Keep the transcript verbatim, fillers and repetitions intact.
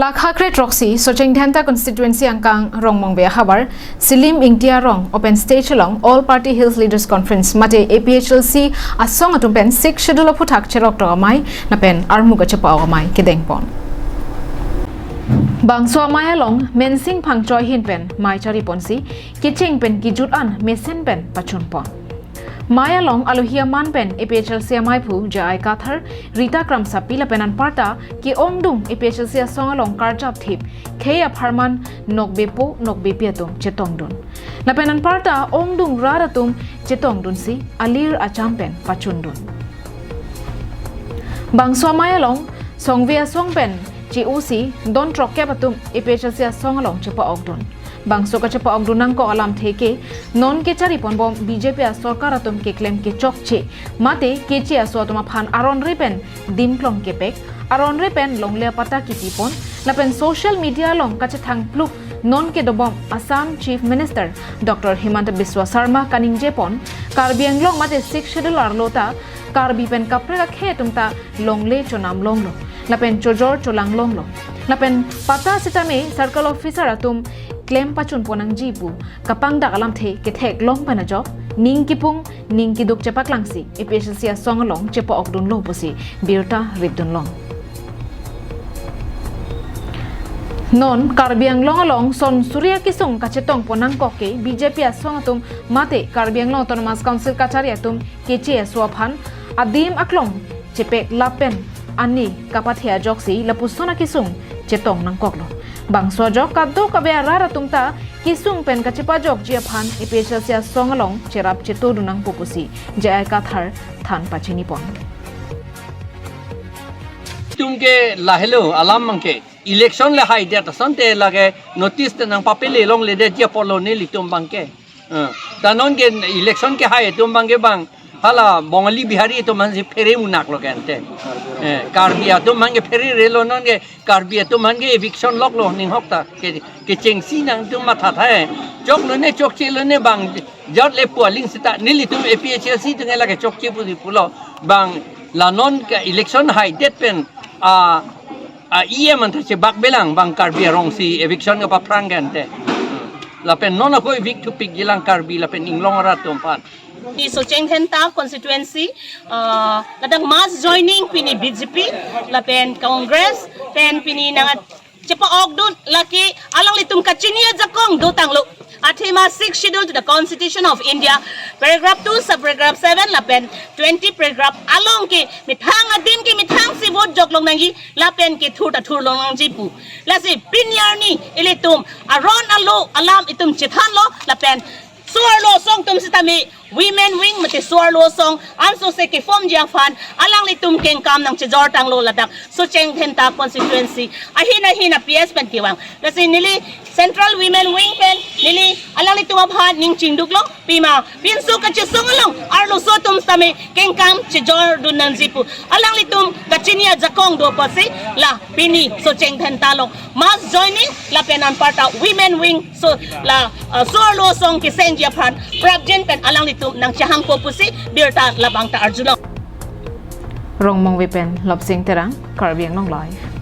Lakha kre throksi Socheng Dhenta constituency angkang Rongmongve ahavar Silim Ingti arong open stage along All Party Hills Leaders Conference mate A P H L C asong atum pen Sixth Schedule aphuthak cherok tok amei lapen armu kachepa-ok amei kedengpon. Bangso amei along Mensing Phangcho ahin pen mei chariponsi kecheng pen kejut an mesen pen pachunpon. Mei along alohi aman pen A P H L C ameiphu J I Kathar, Rita Kramsapi lapen anparta ke-ongdung A P H L C asong along karjap thip khei apharman nokbepo nokbepi atum chetongdun. Lapen anparta ongdung rat atum chetongdunsi alir acham pen pachundun. Bangso amei along Songve asong pen che-osi don throkkep atum A P H L C asong along chepa-okdun. Bangso kachepa-okdun nangkok alamthe ke non kechariponbom B J P asorkar atum keklem kechokche mate keche aso atum aphan aron-re pen dim klong kepek, aron-re pen longle apatta kipipon, lapen social media along kachethang pluk non kedobom Assam Chief Minister Doctor Himanta Biswa Sarma kaningjepon, Karbi Anglong mate Sixth Schedule arlo ta Karbi pen kaprek akhei atum ta longle chonam longlo lapen chojor cholang longlo. Lapen patta sitame circle officer atum klem pachunpon nangji pu kapangdak alamthe ketheklong pen ajok ning kipung ning kiduk chepaklangsi A P H L C asong along chepa-okdunlo pusi birta ripdunlong. Non Karbi Anglong along son suri akesung kachetongpon nangkok ke B J P asong atum mate Karbi Anglong Autonomous Council kachari atum keche aso aphan adim aklong chepek lapen ani kapathe ajoksi lapuson akesung chetong nangkoklo. Bangso ajok kadokave arat atum ta kesung pen kachepajokji aphan A P H L C asong along cherap chetodun nangpo pusi J I Kathar than pachinipon. Tum ke lahelo alam abangke. Election le haidet asonte lake notice te nangpapele longledetji apotlo nelitum abangke. Eh, ta non ke election kehai atum abangke bang hala Bongali Bihari atum aphansi phere munak lo ke ante. Eh, Karbi atum abangke phererelo, non ke Karbi atum abangke eviction loklo ninghok ta ke kechengsi nangtum mathatha-e. Choklone chokchelone bang jat le pu aling seta nelitum A P H L C atum ke lake chokche pusi pulo bang la non ke election haidet pen a a E M an thache bak belang bang Karbi arongsi eviction kapaphrang ke ante. Lapen non ako evict thupikjilang Karbi lapen inglong arat atum aphan. Di Socheng Dhenta constituency, uh, ladak mass joining pini B J P, lapen Congress, pen pini nang chepa-okdun lake alanglitum kachini ajakong dotanglo. Athema Sixth Schedule to the Constitution of India, paragraph two, subparagraph seven, lapen twenty paragraph along ke methang adim ke methangsi vote joklong nangji, lapen kethur ta thurlong nangji pu. Lasi pini arni ilitum aron alo alam itum chethanlo, lapen so-arlo asong atum sitame women wing mate so-arlo asong ansose keformji aphan alanglitum kengkam nangchejortanglo ladak Socheng Dhenta constituency ahin ahin a P S pen kevang. Lasi neli Central Women Wing pen neli alanglitum aphan ning chingduklo, pima pinso kachesong along arloso atum sitame kengkam chejordun nangji pu alanglitum kachini ajakong do apotsi la pini Socheng Dhenta along mass joining lapen anparta Women Wing so la, uh, so-arlo asong kesengji aphan prapjin pen alanglitum nangchehangpo pusi birta labang ta arjulong. Rongmongve pen Lobsing Terang, Karbi Anglong Live.